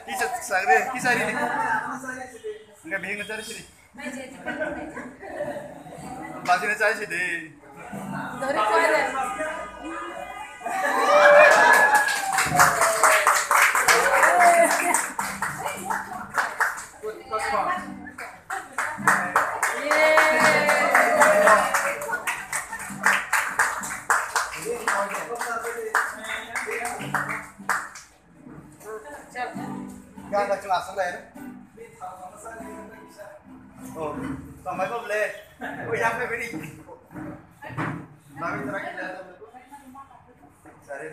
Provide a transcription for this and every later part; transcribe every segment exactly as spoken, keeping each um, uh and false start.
Kisa sagre, kisa ri. Enggak, bingung cari sini. Basina cari sini. Dari kuala. Gak ada cuma asal ya. Oh, sampai kau boleh. Oh, yang apa ini? Mami terakhir. Cari.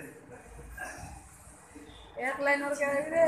Ek line or kya hai re?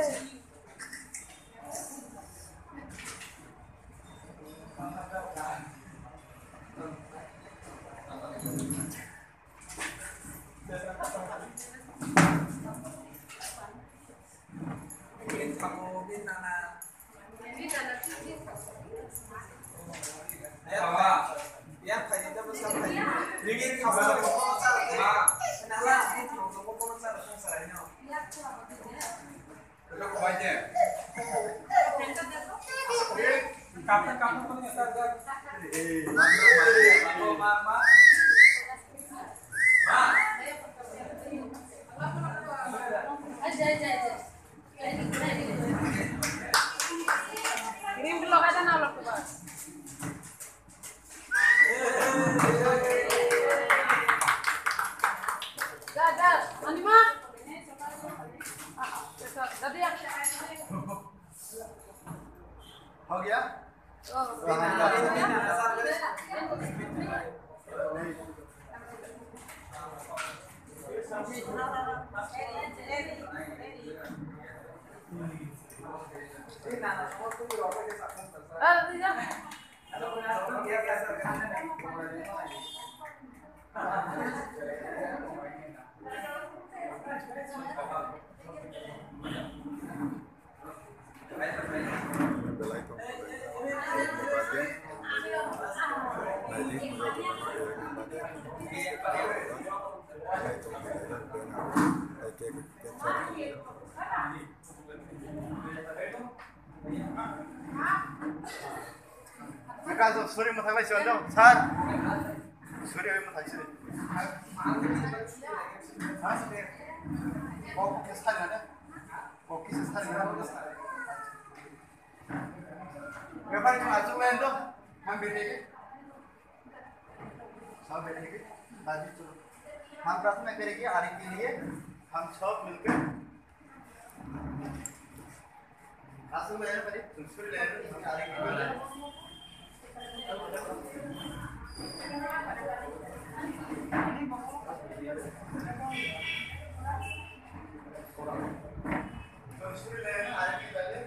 हो गया? Nokha suri mwthang lai sir, sir. Suri mwthang sir. Kok kisa sari na. Kok kisa sari na. व्यापारी तुम आजू लाइन दो, हम बैठेंगे, सब बैठेंगे, ताजी चलो। हम प्रार्थना करेंगे, आने के लिए हम सब मिलकर आजू लाइन पर, दूसरी लाइन पर, हम आने के लिए दूसरी लाइन आने के लिए